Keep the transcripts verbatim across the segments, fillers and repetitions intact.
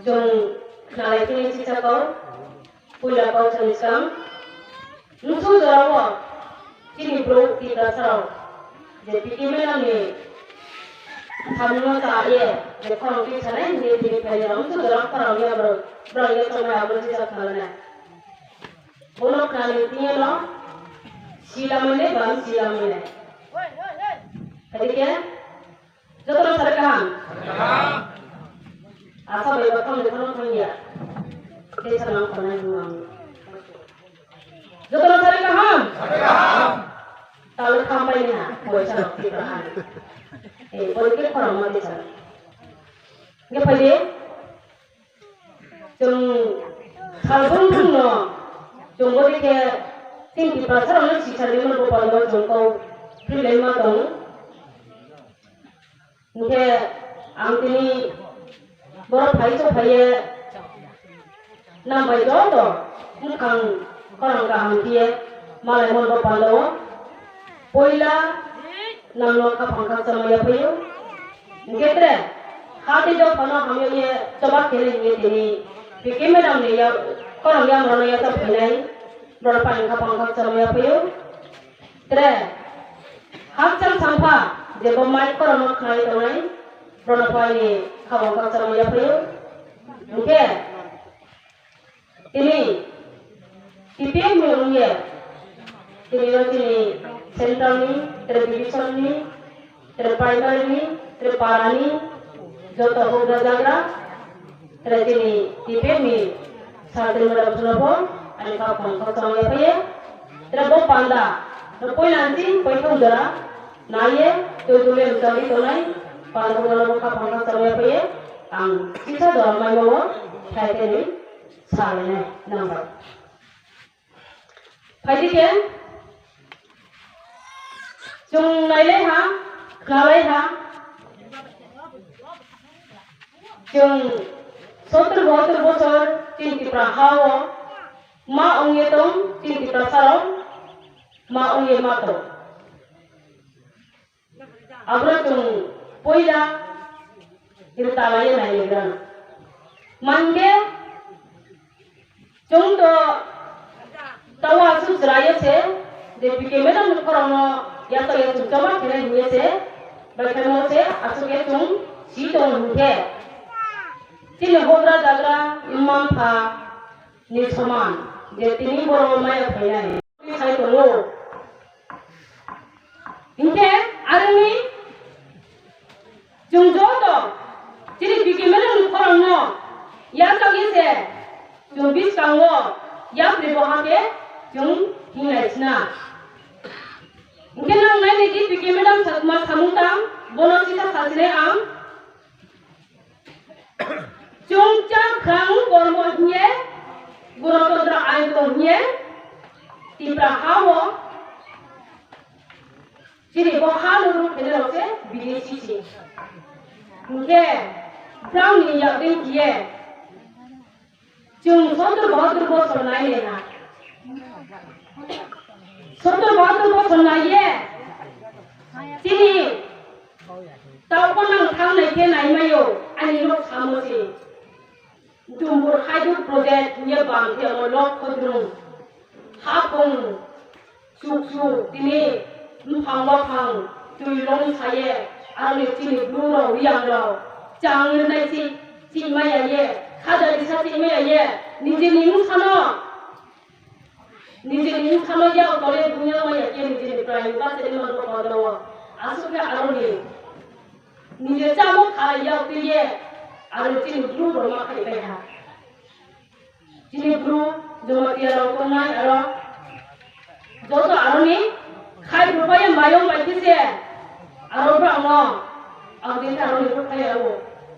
Chung khnalai thini chicha kau, puila kau chani skang. Nsu jora wo chini brouh Tiprasa rao je P K madam ni samung no cha ye je khorang tui sanai hing ye tini phai rao nsu jora khorang ya brao, brao ya chongmai abo chicha khnalai nai. Bono khnalai thing yo no silamai nai, bam silamai nai. Phai di khe, joto no sari kaham. Asa bai ba thang de thang thang ya. Tei sa nang khonai hing ang. Joto no sari kaham. Tale khampai ni ha, boisa rao Tiprasa ni. Eh, bori khe khorang ma tei sa. Hing khe phai di. Chung salbung bung no, chung bo dei khe, chini Tiprasa rao no sisal rimo bo pal wo chung kau phrilaima tong. Hing khe ang tini boro phai souhphai ye, nang bai joto bkhang khorang kaham khe ye malaimo bo pal wo. Poila nang no khaphang khakchangma yaphai ou. Hing khe tre, ha tei dopha no hamya ye choba khe nai hing ye tini P K madam ni ya, khorang ya mrao no ya chaphainai, brao no phaini khaphang khakchangma yaphai ou. Tre, khakchang sampha, je bo mai khorang no khnai tongnai, brao no phaini khaphang khakchangma yaphai ou. Hing khe, tini, T P F ni ong ye, tini yo chini central ni, tre division ni, tre primary ni, tre para ni, joto houhgra zagra, tre chini T P F ni sir tongmo rao pho no pho, ani khaphang khakchang yaphai ye, tre bo panda, no poila nching poitham jora, nai ye, tui tui le mchang di tongnai, panda bo no bo khaphang khakchang yaphai ye, ang sisa jora maimo wo, thai khe ni, salai nai, nang bai. Phai di khe, chung nailai ha, khnalai ha, chung সত্তর বাহাত্তর বছর chini Tipra ha wo, ma ong ye tong, chini Tiprasa rao, ma ong ye ma tong. Abo no chung poila rtalai ye nai ni gra. Mang khe, chung to taoh asuh chrai ye se, je P K madam ni khorang no yachaoh ye chung choba khe nai hing ye se, baikhlaimo se, asuh khe chung si tong hing khe. Chini houhgra zagra, mma mpha ni soman, je tini boro maya phai nai. Sai tong ou. Hing khe, are ong mi, chung joto, chini P K madam ni khorang no, yachaoh ye se, chung buskang wo, yapri bo ha khe, chung hinglai sna. Hing khe nang nai ni di P K madam sakma samung tang, bo no sisa sasinai ang. Chung chakhrang kormo hing ye, Gonotantro ain tong hing ye, Tipra ha wo, chini bo ha no ruh khe nai rao se bidesi se. Hing khe, brao ni yak dei khe ye, chung সত্তর বাহাত্তর বছর nai nai ha. সত্তর বাহাত্তর বছর nai ye, chini taoh pho nang thanng nai khe naimai ou, aini nouh samo se. Dumbur hydro project hing ye bang khe amo lok khodrung. Haphung, chukchu, tini, mphang waphang, tui lom sa ye, aro ni chini bru rao, Reang rao, chang rinai chih, chihmai ya ye, khaja risa chihmai ya ye, nijeni bsa no, nijeni bsa no yak tole bung ya mai ya khe nijeni prai ba chini man rao panda wo. Asuh khe aro ni, nije chámo kha yak tui ye, aro chini bru rao ma phaipai ha. Chini bru Jamatia rao tongnai aro joto aro ni khai bru bai ye mayong bai khe se aro brao no ang di aro ni bru khai aro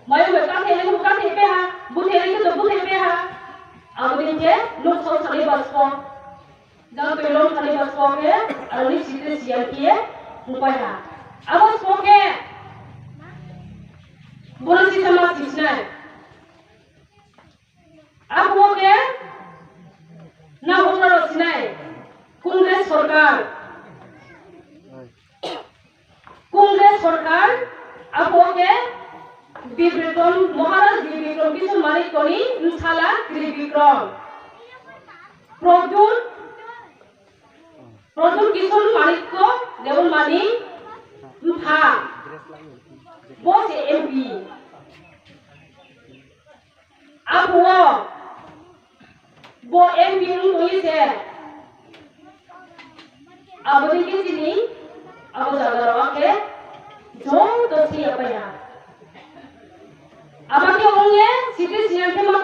mayong bai kathai le bru kathai pe ha, buthai le khe to buthai pe ha. Abo dei khe nouh sao sani ba spo, jang tui lom sani ba spo khe aro ni site siyan khe ye ongpai ha. Abo spo khe bono sisa ma sisnai. Abo khe nang houhgra rao sinai, Congress sorkar, Congress sorkar, abo khe Bibikrom, Maharaj Bibikrom Kishore Manik Koni bsala Tribikrom. Pradyut, Pradyut Kishore Manikya Debbarma ni mpha. Bo se M P. Abo wo, bo M P ong tong ye se, abo ni khe chini, abo zaga rao khe, joto si ya pai ha. Abo khe ong ye, site siyang khe ma